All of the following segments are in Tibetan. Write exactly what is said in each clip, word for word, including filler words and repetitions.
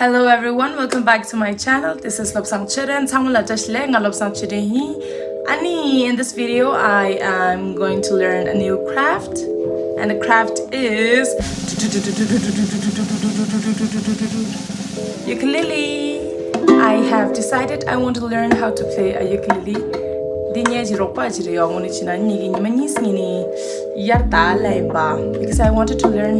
Hello everyone, welcome back to my channel. This is Lobsang Chiren. ཚང་མ་ལ་བཀྲ་ཤིས་བདེ་ལེགས། ང་Lobsang Chiren ཡིན། ཨ་ནི། In this video, I am going to learn a new craft. And the craft is ukulele. I have decided I want to learn how to play a ukulele. འདི་ངའི་རོགས་པ་ཅིག་རེད་ཡོད། དངོས་གནས་བྱས་ན་ངེད་ཀྱིས་ཉི་མ་གཉིས་ངེད་ནས་ཡར་ད་ལ་ཡིན་པ། Because I wanted to learn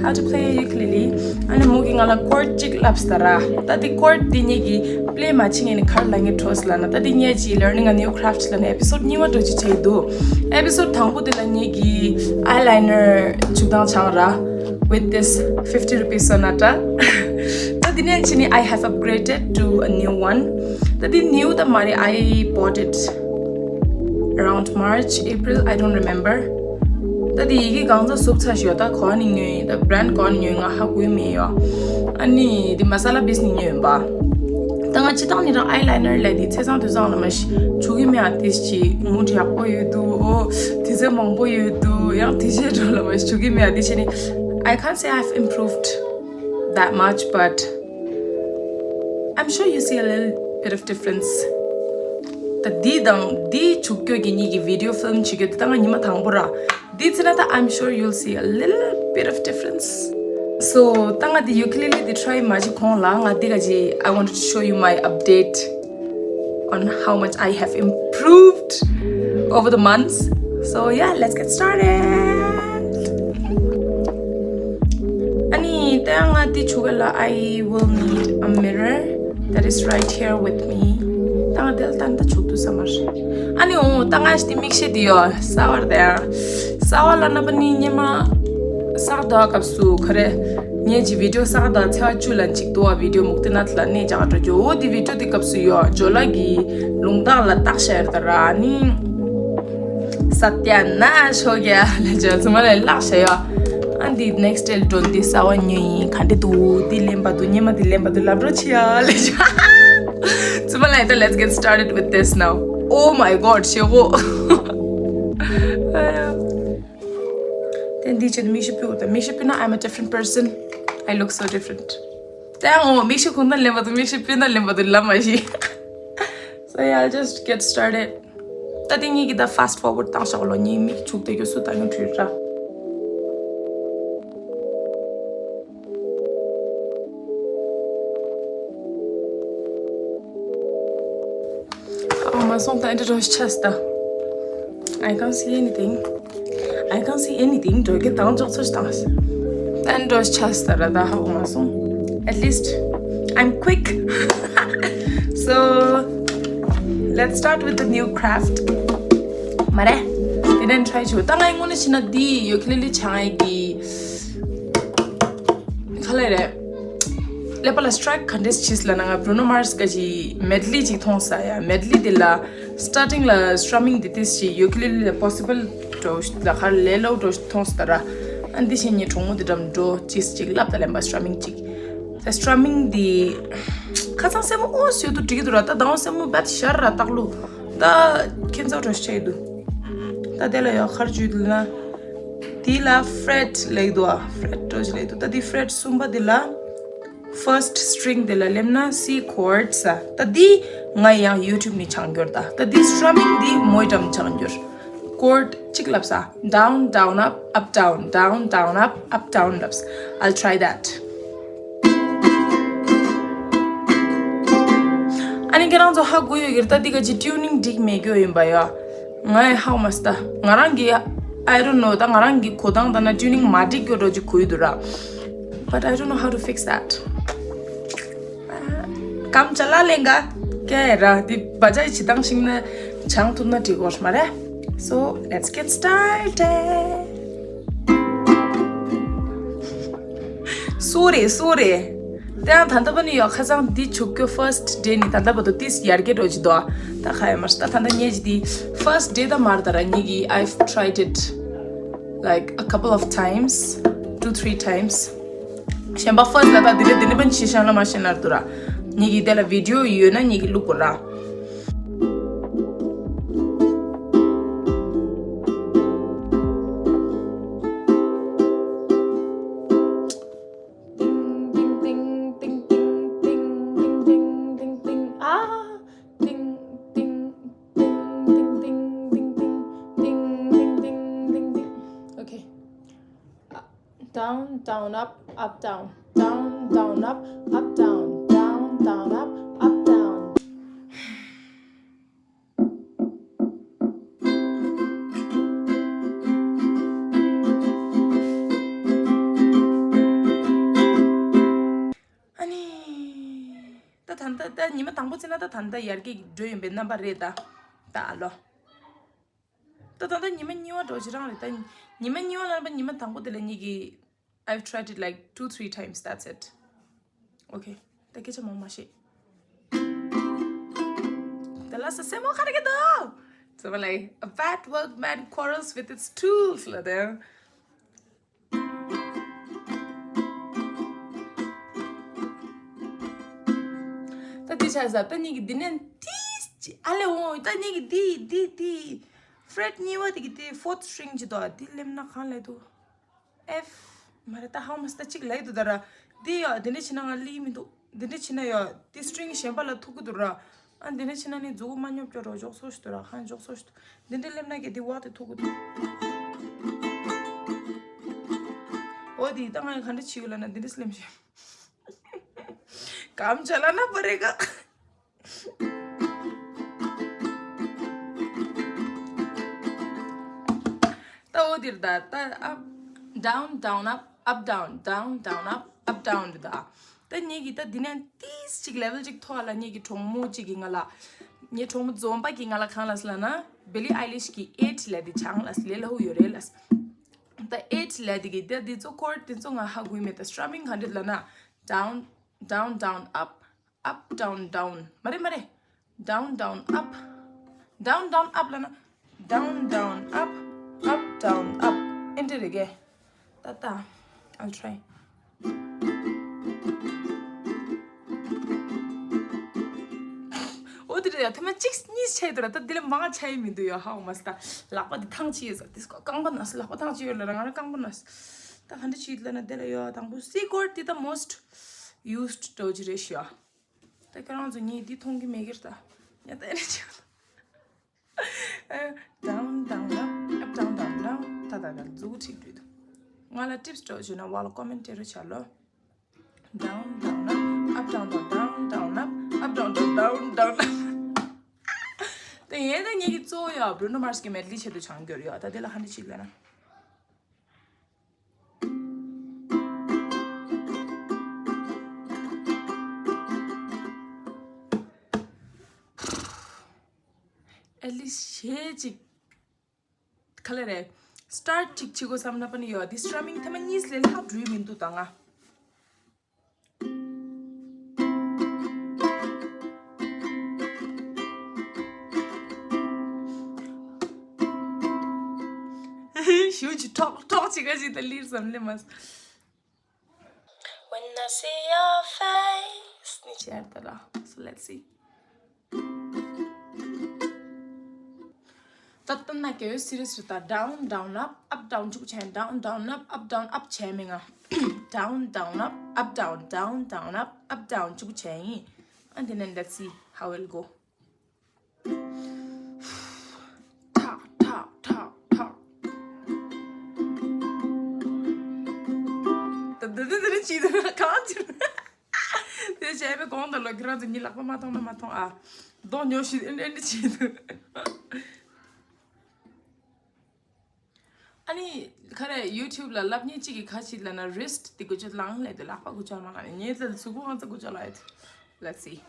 how to play a ukulele. ཨ་ནི་མོ་གིས་ང་ལ་chord གཅིག་བསླབས་ད་ར། ད་འདི་chord འདི་ངེད་ཀྱིས་play མ་བྱེད་ངེད་ནས་ག་རེ་ལབ་ངེད་འཕྲོ་ཟེར་ལབ་ན། ད་འདི་ངེད་ཀྱིས་learning a new craft ལབ་ནས་episode གཉིས་པ་འདྲ་ཅིག་བྱས་འདུག episode དང་པོ་དེ་ལ་ངེད་ཀྱིས་eyeliner བྱུག་སྟངས་སྦྱངས་ར། With this fifty rupees Sonata. ད་འདི་ནས་བྱས་ནས་I have upgraded to a new one. ད་འདི་new ད་མ་རེད། I bought it around March, April, I don't remember. ད་འདི་ཡི་གེ་གང་ཚ་བཟོ་ཚར་ཤག་ད་ག་ནས་ཉོས་ཡིན། ད་brand ག་ནས་ཉོས་ཡིན་ང་ཧ་གོ་མེད་ཡོད། ཨ་ནི་འདི་Masala Bees ནས་ཉོས་ཡིན་པ། ད་ང་སྤྱིར་བཏང་ནས་རང་eyeliner ལས་འདི་ཚེས་བཟང་དུས་བཟང་ལ་མ་ཤི་བྱུག་གི་མེད། ཨ་ཏིས་ཅི་མུ་འདྲ་ཡག་པོ་ཡོད་འདུག་ཨོ་དུས་ཚོད་མང་པོ་ཡོད་འདུག་ཡང་དུས་ཚོད་འགྲོ་ལ་མ་ཤི་བྱུག་གི་མེད། ཨ་ཏིས་ཅི་ནི། I can't say I've improved that much, but I'm sure you see a little bit of difference. ད་འདི་དང་འདི་བྱུག་རྒྱུ་གི་གཉིས་ཀྱི་video film བྱེད་རྒྱུ་དེ་ད་ང་ཉི་མ་དང་པོ་ར། འདི་ཚེ་ན་ད་I'm sure you'll see a little bit of difference. So ད་ང་འདི་ukulele འདི་try མ་བྱེད་གོང་ལ་ང་འདི་ག་ཅི། I wanted to show you my update on how much I have improved over the months. So yeah, let's get started. ཨ་ནི་ད་ང་འདི་བྱུག་ག་ལ་I will need a mirror that is right here with me. ད་ང་དེ་ལ་ད་ད་བྱུག་ཏུ་ས་མར། ཨ་ནི་འོ་ད་ང་ཞི་དེ་མིག་ཤེལ་དེ་ཡོད་གསར་པ་རེད། གསར་པ་ལ་ན་པ་ནི་ཉི་མ་གསར་དུ་སྐབས་སུ་ག་རེ། ངེད་ཀྱི་video གསར་དུ་ཚེས་པ་བཅུ་ལ་གཅིག་ཏུ་བ་video མུག་ཏི་ནད་ལ་གནས་རྒྱག་འགྲོ་རྒྱུ། འོ་དེ་video དེ་སྐབས་སུ་ཡོད་ཇོ་ལ་གི་ལུང་རྟགས་ལ་བཏགས་ཤ་ཡར་ད་ར་ནི། ས་ཏྱ་ན་ཤོ་ག་ལས་ཇོ་ཚུ་མ་ལ་ལག་ཤ་ཡོད། ཨ་འདི་next day ལ་འགྲོ་འདི་གསར་པ་ཉོས་ཡིན། ག་འདྲ་འདུག་འདི་ལེན་པ་འདུག་སྙེ་མ་འདི་ལེན་པ་འདུག་ལབ་རོགས་བྱེད་ཡ་ལས་ཇོ། ཚུ་མ་ལ་ཡ་ད། Let's get started with this now. Oh my god, ཤེ་གོ། དེ་འདི་ཆེད་དུ་མིག་ཤེལ་ཕུད་དང་། མིག་ཤེལ་ཕུད་ན་I'm a different person. I look so different. དེ་འོ་མིག་ཤེལ་གོན་ན་ལེན་པ་འདུག་མིག་ཤེལ་ཕུད་ན་ལེན་པ་འདུག་ལབ་མ་ཤེས། So yeah, I'll just get started. ད་དེ་ངེད་ཀྱི་ད་fast forward བཏང་ཤག་ལོ། ངེད་མིག་བྱུག་དེ་རྒྱུ་སུ་ད་ཡོང་བྲིས་ར། ཨ་མ་སོང་། ད་འདི་འགྲོ་ཆས་ད། I can't see anything. I can't see anything. འགྲོ་གི་དང་ཅོག་ཚོད་དང་། ད་འགྲོ་ཆས་ད་ར་ད་ཧ་གོ་མ་སོང་། At least I'm quick. So let's start with the new craft. མ་རེད། དེ་ནས་try བྱོས། ད་ང་ཡི་ངོ་ནས་བྱས་ན་འདི་ukulele ཆང་ཡི་གི་ག་ལེ་རེད། ཀླད་པ་ལ་strike ག་འདྲས་བྱས་ལབ་ན། ང་Bruno Mars ག་ཅི་medley ཅིག་མཐོང་ས་ཡ། medley དེ་ལ་starting ལ་strumming དེ་ཏིས་ཅི་ukulele ལ་possible འགྲོ་ལ་ཁར་ལས་ལོ་འགྲོ་མཐོང་ས་ད་ར། ཨ་འདི་བཞིན་ངའི་གྲོགས་མོ་དེ་འགྲམ་འགྲོ་ཅིག་ཅིག་ལབ་ད་ལེན་པ་strumming ཅིག་ད་strumming དེ་ཁ་སང་སེམས་མོ་ཨོ་སུ་དུ་འགྲིག་གི་འདུག་ར། ད་དང་སེམས་མོ་བད་ཤར་ར་སྟག་ལུ། ད་ཁྱེད་ཚོ་འགྲོ་ཤེས་འདུག་ད་དེ་ལ་ཡོད་ཁར་ཇུས་དུ་ན། དེ་ལ་fret ལེགས་འདུག་ཨ། fret འགྲོ་ཅི་ལེགས་འདུག་ད་དེ་fret གསུམ་པ་དེ་ལ་first string དེ་ལ་སླེབས་ན་C chords ཨ། ད་དེ་ང་ཡང་YouTube ནས་སྦྱང་རྒྱུར། ད་ད་དེ་strumming དེ་མོའི་འགྲམ་སྦྱང་རྒྱུར། chord གཅིག་ལབ་ས། Down, down, up, up, down, down, down, up, up, down ལབས། I'll try that. ཨ་ནི་ཁྱེད་རང་ཚོ་ཧ་གོ་ཡོད་ཀྱི་རེད། ད་འདི་ག་ཅི་tuning འགྲིག་མེད་རྒྱུ་ཡིན་པ་ཡ། ང་ཡི་ཧ་གོ་མ་སོང་། ད་ང་རང་གི་I don't know. ད་ང་རང་གི་གོ་སྟངས་ད་ན་tuning མ་འགྲིག་རྒྱུ་འགྲོ་ཅིག་གོ་ཡི་འདུག་ར། But I don't know how to fix that. སྐམ་ཅ་ལག་ལེན་ག་ཀེ་ར་འདི་བ་ཅག་ཡི་བྱེད་སྟངས་ཤིག་ན་སྦྱང་ཐུབ་ན་འགྲིག་གོ་མ་རེད། So let's get started. སུ་རེད་སུ་རེད། དེ་ཡང་ད་ལྟ་བ་ནི་ཡོད། ཁ་སང་འདི་བྱུག་རྒྱུ་first day ནི་ད་ལྟ་བ་དུ་ཏིས་ཡར་རྒྱས་འགྲོ་གི་འདུག་ད་ཁ་ཡ་མར་ད་ད་ད་ངེད་ཀྱི་འདི་first day ད་མར་ད་ར་ངེད་ཀྱི་I've tried it like a couple of times, two three times. གཞན་པ་first ལ་ད་འདི་རེད་འདི་ནི་པན་ཆི་ཤང་ལ་མ་ཤེས་ན་ར་འདུག་ར། ངེད་ཀྱི་དེ་ལ་video ཡོད་ན་ངེད་ཀྱི་བླུག་དགོས་ར། ཏིང་ཏིང་ཏིང་ཏིང་ Down, up, up, down. Down, down, up, up, down. Down, down, up, up, down. ཨ་ནི། ད་ད་ད་ད་ཉི་མ་དང་པོ་བརྩིས་ན་ད་ད་ད་ཡར་རྒྱས་འགྲོ་ཡིན་པའི་རྣམ་པ་རེད་ད། ད་ཨ་ལོ། ད་ད་ད་ཉི་མ་གཉིས་པ་འགྲོ་ཅི་རང་རེད་ད། ཉི་མ་གཉིས་པ་ལ་ཉི་མ་དང་པོ་དེ་ལ་ཉིད་ཀྱི། I've tried it like two, three times, that's it. Okay. ད་སྐད་ཆ་མང་མ་བཤད། ད་ལ་ས་སེ་མོ་ཁ་རེ་གེ་དོ། So like, a bad workman quarrels with its tools ལ་དེ། ད་འདི་ཆ་ས་ད་ཉིད་ཀྱི་འདི་ནས་ཏིས་ཅི་ཨ་ལེ་འོང་ད་ཉིད་ཀྱི་འདི་འདི་འདི། fret གཉིས་པ་དེ་གི་དེ་fourth string ཅི་དོ་འདི་སླེབས་ན་གང་ལས་དོ། F མ་རེད་ད། ཧའོ་མ་སི་ད་གཅིག་ལས་འདུག་ད་ར། འདི་ཡོད་འདི་འདྲ་བྱས་ན་ང་ལི་མི་འདུག་འདི་འདྲ་བྱས་ན་ཡོད་འདི་string གཞན་པ་ལ་ཐུག་གི་འདུག་ར། ཨ་འདི་འདྲ་བྱས་ན་ནི་མཛུ་གུ་མ་ཉོབ་ཀྱོ་རོ་འཇོག་སོ་ཞིག་འདུག་ར། ཧ་འཇོག་སོ་ཞིག་འདུག་འདི་འདྲ་སླེབས་ན་གི་འདི་བ་དེ་ཐུག་གི་འདུག་འོ་འདི་ད་ང་ཡི་ག་འདྲ་བྱེད་ཡོད་ལ་ན་འདི་འདྲ་སླེབས་ཤེ། གམ་བྱ་ལ་ན་པ་རེ་ག་ད་འོ་དེར་ད་ད་up, down, down, up, up, down, down, down, up, up, down ད། ད་ངེད་ཀྱི་ད་འདི་ནས་ཏིས་ཅིག་level ཅིག་མཐོ་བ་ལ་ངེད་ཀྱི་གྲོགས་མོ་ཅིག་གི་ང་ལ། ངའི་གྲོགས་མོ་འཛོམས་པ་གི་ང་ལ་གང་ལ་སླ་ན། Billie Eilish གི་eight ལ་དེ་ཆང་ལ་ལས་སླ་བོ་ཡོད་རེད་ལ། ད་eight ལ་དེ་གི་ད་དེ་ཚོ་chord དེ་ཚོ་ང་ཧ་གོ་ཡི་མེད། ད་strumming ག་འདྲ་ལ་ན། Down, down, down, up, up, down, down མ་རེད་མ་རེད། Down, down, up, down, down, up ལ་ན། Down, down, up, up, down, up ཨེ་འདྲ་རེད་གས། ད་ད། I'll try. འོ་དེ་རེད་ཡ། ཐ་མ་གཅིག་གཉིས་ཆད་འདུག་ར། ད་འདི་ལ་མང་ཆད་ཡི་མི་འདུག་ཡ། ཧ་འོ་མ་སི་ད་ལག་པ་འདི་ཐང་ཆད་ཡོད་ས། འདི་སྐོར་རྐང་པ་ན་སི་ལག་པ་ཐང་ཆད་ཡོད་ལ་ར། ང་ར་རྐང་པ་ན་སི། ད་ག་འདྲ་ཆད་ལ་ན་དེ་ལ་ཡོད། དང་པོ་C chord འདི་ད་most used འདྲ་བོ་ཅིག་རེད་ཤག་ད་ཁྱེད་རང་ཚོ་ངས་འདི་མཐོང་གི་མེད་ཀིར་ད། ཡ་ད་ཨེ་རེད་ཆད། Down, down, up, up, down, down, down ད་ད་ད་མཛུ་གུ་ཁྲིག་བྲིས་འདུག་ང་ལ་tips འདྲ་བོ་ཞུ་ན་བ་ལ་comment སྤྲད་རོགས་བྱ་ལོ། Down, down, up, up, down, down, down, down, up, up, down, down, down, down, up དེ་ཡན་ད་ངེད་ཀྱི་གཙོ་བོ་ཡོད་Bruno Mars གི་medley ཆེད་དུ་ཆང་གྱོར་ཡོད། ད་དེ་ལ་ཧ་འདྲ་ཅིག་ལ་ན། At least ཞེ་ཅིག་ག་ལེ་རེད། Start ཅིག་བྱེད་དགོས་བསམ་ན་པ་ནི་ཡོད། འདི་strumming ཐེངས་མ་གཉིས་ལས་ལྷག་འགྲུལ་མི་འདུག་ད་ང་ཞུ་ཅིག་ཁྲོག་ཁྲོག་ཅིག་ག་ཅིག་ད་ལིར་བསམ་ལེ་མ། When I see your face ནི་ཆེར་ད་ར། So let's see. ད་ལྟ་ན་གལ་སྲིད་རེད་ད། Down, down, up, up, down བཅུག་བྱས། Down, down, up, up, down, up བྱས་མི་ང་། Down, down, up, up, down, down, down, up, up, down བཅུག་བྱས་ཡིན། And then let's see how it'll go. ཐག་ཐག་ཐག་ཐག་ད་ད་ད་ད་ཅི་ད་གང་ཅི། དེ་བྱས་པའི་གོང་དུ་ལོ་ཁྱེད་རང་ཚོ་ངའི་ལག་པ་མ་མཐོང་ན་མ་མཐོང་ཨ། གདོང་ཉོ་ཞིག་ཨེ་འདྲ་ཨེ་འདྲ་བྱེད་འདུག་ཨ་ནི་ག་རེ་YouTube ལ་ལབ་མཁན་གཅིག་གིས་ག་ཅིག་ལབ་ན་wrist དེ་དགུ་ཅོ་ལངས་ལབ་དེ་ལག་པ་དགུ་ཅོ་མ་ལངས་ནས་ངའི་ལ་གཟུགས་པོ་ང་ཚོ་དགུ་ཅོ་ལ་ཡོད། Let's see.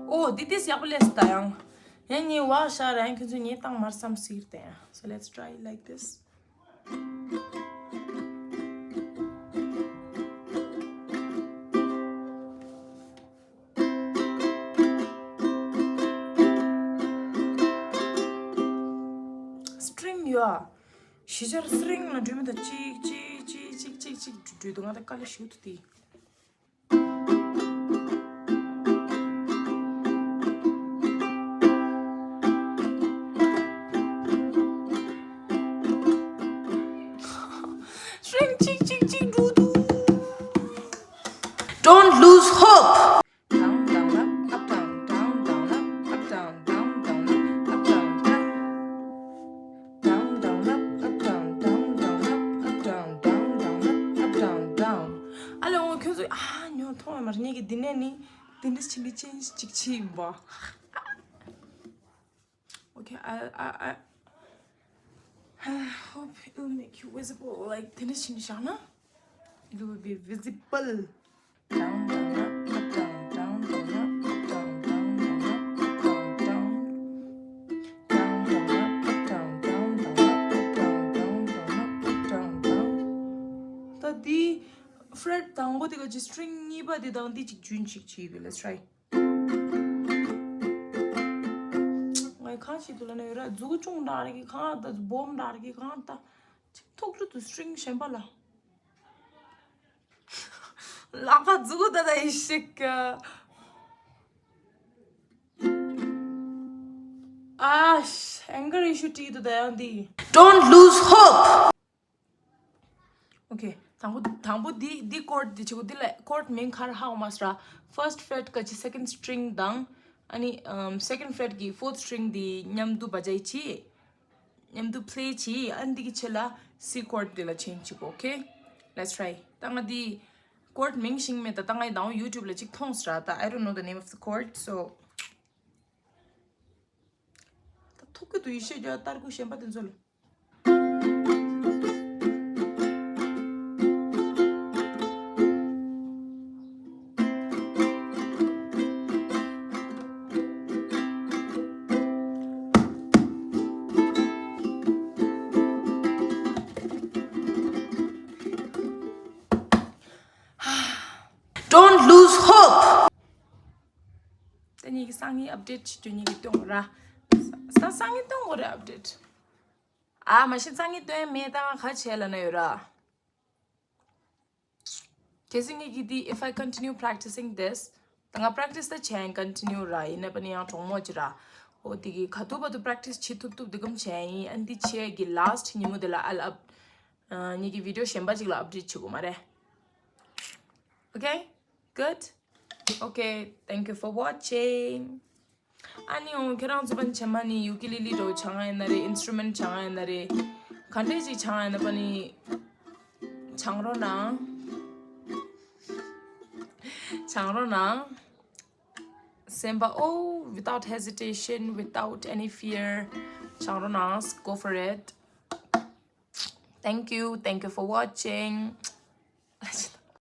ཨོ་འདི་ཏིས་ཡག་པོ་ལས་ད་ཡང་། ཡང་ངའི་བག་ཤ་ར་ཡང་ཁྱོད་ཚོ་ངའི་བཏང་མར་བསམ་སྲིད་དེ། So let's try it like this. String ཡོད། ཞི་ཆར་string ལ་འགྲོས་མི་ད་གཅིག་གཅིག་གཅིག་གཅིག་གཅིག་གཅིག་འགྲོས་འདུག་ང་ད་དཀའ་ལས་ཞུ་ཐུབ་དེ། String གཅིག་གཅིག་གཅིག་འགྲོ་འདུག Hope. Down, down, up, up, down, down, down, up, up, down, down, down, up, up, down, down. Down, down, up, up, down, down, down, up, up, down, down, down, up, up, down, down. ཨ་ལེ་འོ་ཁྱོད་ཚོ་ཨ་ཉོ་མཐོང་བ་མ་རེད། ངེད་ཀྱི་འདི་ནས་ནི་འདི་འདྲ་ཆེན་པོ་ཅན་ཅིག་ཆེ་ཡིན་པ། Okay, I, I, I, I hope it will make you visible. Like, དེ་འདྲ་ཞིག་བཞག་ན། It will be visible. Down, down, up, up, down, down, down, up, up, down, down, down, up, up, down, down. Down, down, up, up, down, down, down, up, up, down, down, down, up, up, down, down. ད་འདི་fret དང་པོ་དེ་ག་ཅི་string གཉིས་པ་དེ་དང་འདི་གཅིག་རྒྱུན་གཅིག་བྱེད་དུས། Let's try. ངས་གང་ཞིག་ཏུ་ལ་ནས་ཡོད་ར། མཛུ་གུ་ཆུང་འདྲ་རེ་གི་གང་ད་སྦོམ་འདྲ་རེ་གི་གང་ད་ཐོག་ཏུ་string གཞན་པ་ལ། ལག་པ་མཛུ་གུ་ད་ད་ཡི་ཤིག་ཨ་anger issue དྲིས་འདུག་ད་ཡང་འདི། Don't lose hope. Okay, དང་པོ་དང་པོ་འདི་འདི་chord འདི་བྱེད་དགོས། འདི་ལ་chord མིང་ག་རེ་ཧ་གོ་མ་སོང་ར། First fret ག་ཅི་second string དང་ཨ་ནི་um, second fret གི་fourth string འདི་མཉམ་དུ་བ་ཇའི་ཆི། མཉམ་དུ་play ཆི། ཨ་ནི་འདི་གི་ཆེད་ལ་C chord འདི་ལ་change བྱེད་དགོས། Okay, let's try. ད་ང་འདི་chord མིང་ཤེས་མེད། ད་ད་ང་ཡི་དང་YouTube ལ་ཅིག་མཐོང་སོང་ར། ད་I don't know the name of the chord, so ད་ཐུག་གི་འདུག་ཡེ་ཤེས་རྒྱ་ཏར་ཀུ་གཞན་པ་དེ་ཚོ་ལ། Don't lose hope. ད་ངེད་ཀྱི་སང་ཉིན་update བྱེད་རྒྱུ། ངེད་ཀྱི་སྟོན་དགོས་ར། ས་སང་ཉིན་སྟོན་དགོས་རེད་update. ཨ་མ་གཞི་སང་ཉིན་སྟོན་མེད་ད་ང་ག་བྱེད་ལབ་ན་ཡོད་ར། གལ་སྲིད་ངེད་ཀྱི་འདི་if I continue practicing this ད་ང་practice ད་བྱས་continue ར། ཡིན་ན་པ་ནི་ཡང་གྲོགས་མོ་ཅི་ར། འོ་འདི་གི་ག་དུས་བར་དུ་practice བྱེད་ཐུབ་ཐུབ་འདི་གམ་བྱས་ཡིན། ཨ་འདི་བྱས་ཀྱི་last ཉིན་མོ་དེ་ལ་I'll up ངེད་ཀྱི་video གཞན་པ་ཅིག་ལ་update བྱེད་དགོས་མ་རེད། Okay, good. Okay, thank you for watching. ཨ་ནི་འོ་ཁྱེད་རང་ཚོ་པ་ནི་བྱེ་མ་ནི་ཡུ་ཀི་ལི་ལི་འདྲ་བོ་སྦྱང་ཡ་ཡིན་ན་རེད། instrument སྦྱང་ཡ་ཡིན་ན་རེད། ག་འདྲས་ཅིག་སྦྱང་ཡ་ཡིན་ན་པ་ནི་སྦྱང་རོགས་གནང་། སྦྱང་རོགས་གནང་། སེམས་པ། Oh, without hesitation, without any fear སྦྱང་རོགས་གནང་། Go for it. Thank you, thank you for watching.